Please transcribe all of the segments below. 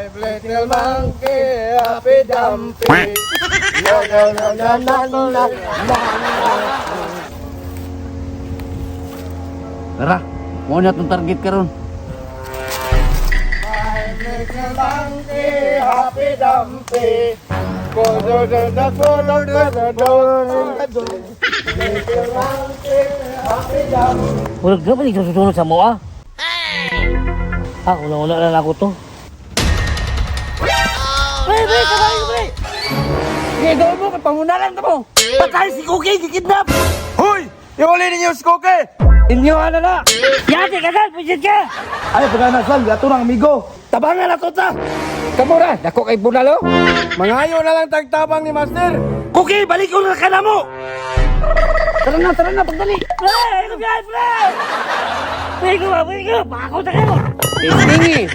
Five little monkey, happy dumpy. Na na na na na na na. Tara, mo na itong target karon. Five little monkey, happy dumpy. Go do do do do do do do do do. Little monkey, happy dumpy. Murag na ba di susunod sa mo ah? Ah, una-una na lang ako to. Pre, pre, sabay ko, pre! Sige, doon mo, pangunalan ka mo! Patay si Cookie, gikidnap! Hoy! Iuli ninyo si Cookie! Inyo ano na! Yate ka sal, pusit ka! Ay, pagkana sal, ato ng amigo. Tabangan na to ta! Kamura, dako kay Bunalo! Mangayo na lang tagtabang ni Master. Cookie, balik ko na ka na mo! Tara na, pagdali! Pre, ano biyahe, pre? Pre ko ba, pre ko, bako ta kayo! Tingi!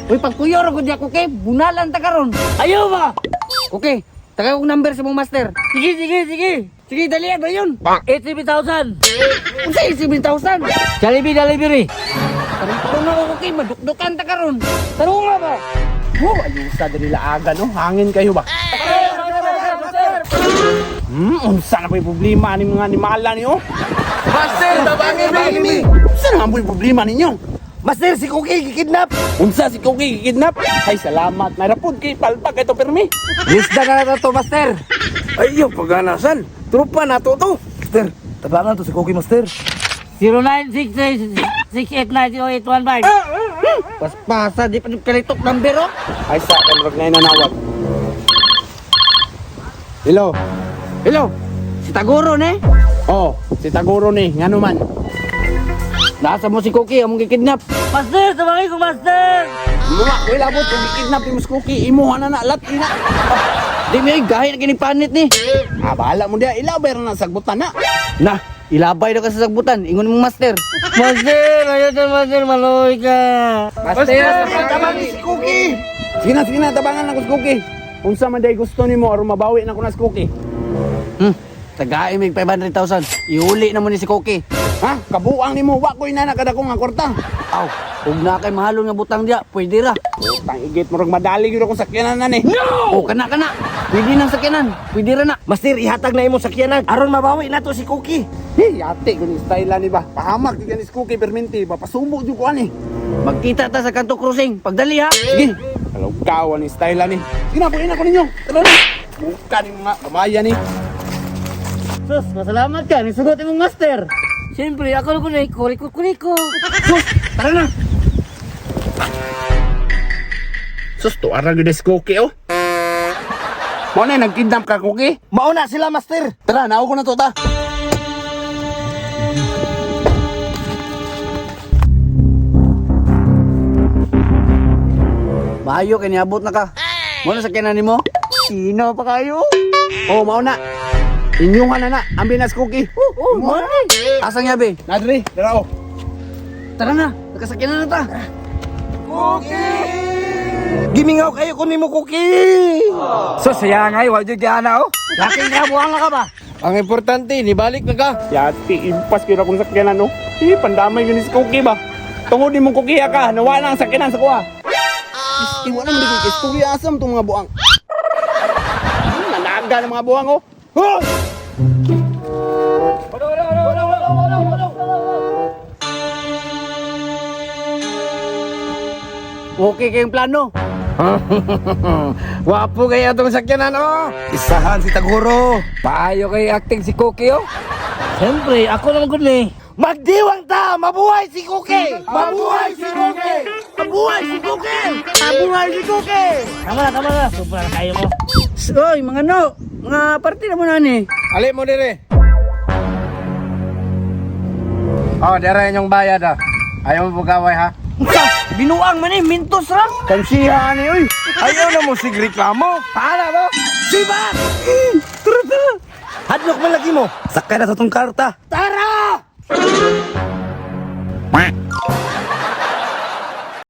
Uy, pagkuyor ako diya, Cookie, bunalan ta karon. Ayaw ba? Cookie, tagay kong number sa mong master. Sige, sige, sige! Sige, dali, ba yun? 87,000! Unsa 7,000? Jollibee, delivery! Tarong na ako, Cookie, madukdukan ta karon. Tarong nga ba? Oh, ayusa diri laagan no. Hangin kayo ba? Unsa na po'y problema ni mga animala ni oh? Master, tabangin mi. Unsa na man po'y problema ninyo? Master, si Cookie, gikidnap! Unsa si Cookie gikidnap? Ay, salamat. Narapod kay palpak ito permi. Lista na na to, master! Ayo, paganasan. Trupa na to to. Master, tabangan to si Cookie, Master. 0963-689-0815. Paspasa, di pa kalitok number, oh! Ay, sa akin, rog na nanawag. Hello. Hello, si Taguro, ne? Oh, si Taguro ni, ngano man. Nasa mo si Cookie, among gikidnap. Master, tabangin ko, master! Mga, wala po, kung gikidnap ni Mas Cookie, imuha na na, lat ina. Di mo gahi na kinipanit ni. Ah, bahala mo diya, ilabay ra na sagbutan na. Na, ilabay na ka sa sagbutan, ingon mong master. Master, ayaw na, master, maloy ka! Master, tabangin si Cookie. Sige na, tabangan na ko si Cookie. Unsa man day gusto nimo aron mabawi na ko na si Cookie? Tagay mig 500,000. Iuli na mo ni si Cookie. Ha? Kabuang nimo, wa ko'y nana kada kong ang kwarta. Aw, ug na kay mahalon nga butang diya, pwede ra. Putang igit murag madali gyud akong sakyanan na ni. O kana kana. Pwede nang sakyanan, pwede ra na. Master, ihatag na imong sakyanan aron mabawi nato si Cookie. Hey, ate ko ni style ni ba. Pahamak gyud ni si Cookie perminti, ba pasubo jud ko ani. Magkita ta sa kanto crossing. Pagdali ha. Sige. Kalawkaw ni style ni. Sige na, puin ako ninyo. Tara na. Buka ni mga kamaya ni. Sus, masalamat ka, nisugot imong master! Siyempre, ako na ko na, kuriko-kuriko! Sus, tara na. Sus, tuara gyud si Cookie oh. Mo na nagkidnap ka Cookie? Mauna sila, Master. Tara, naog ko na to ta. Maayo kay niabot na ka. Mo na sakyanan nimo? Sino pa kayo? Oh, mao na. Inyuhan na na, ambi na si Cookie. Oh, mo na. Asa nga be? Nadri, dara oh. Tara na, nakasakyanan na ta. Gimingaw kayo kun nimo Cookie. So saya ngay wa jud ana oh. Laking ka, buwang ka ba? Ang importante nibalik na ka. Yati, impas gyud akong sakyanan no. Eh, pandamay gyud ni si Cookie ba. Tungod nimong Cookie ka, nawa na ang sakyanan sa kuha. Iwa na mo istorya asam tong mga buang. Nanaga ng mga buang oh. Oh! Okay kayong plano. Wapo kay atong sakyanan oh. Isahan si Taguro. Paayo kay acting si Cookie oh. Siyempre, ako naman gud ni. Magdiwang ta, mabuhay si Cookie. Mabuhay si Cookie. Mabuhay si Cookie. Mabuhay si Cookie. Tama na, tama na. Sobra na kayo mo. Oy, mga no, mga parte na mo na ni. Ali mo dire. Oh, dere inyong bayad ah. Ayaw mo bugaway ha. Unsa? Binuang man eh, mintos ra. Kansiha ni oy. Ayaw na mo sig reklamo. Paala mo. Siba! Tara tara. Hadlok man lagi mo. Sakay na sa tong karta. Tara! Quack.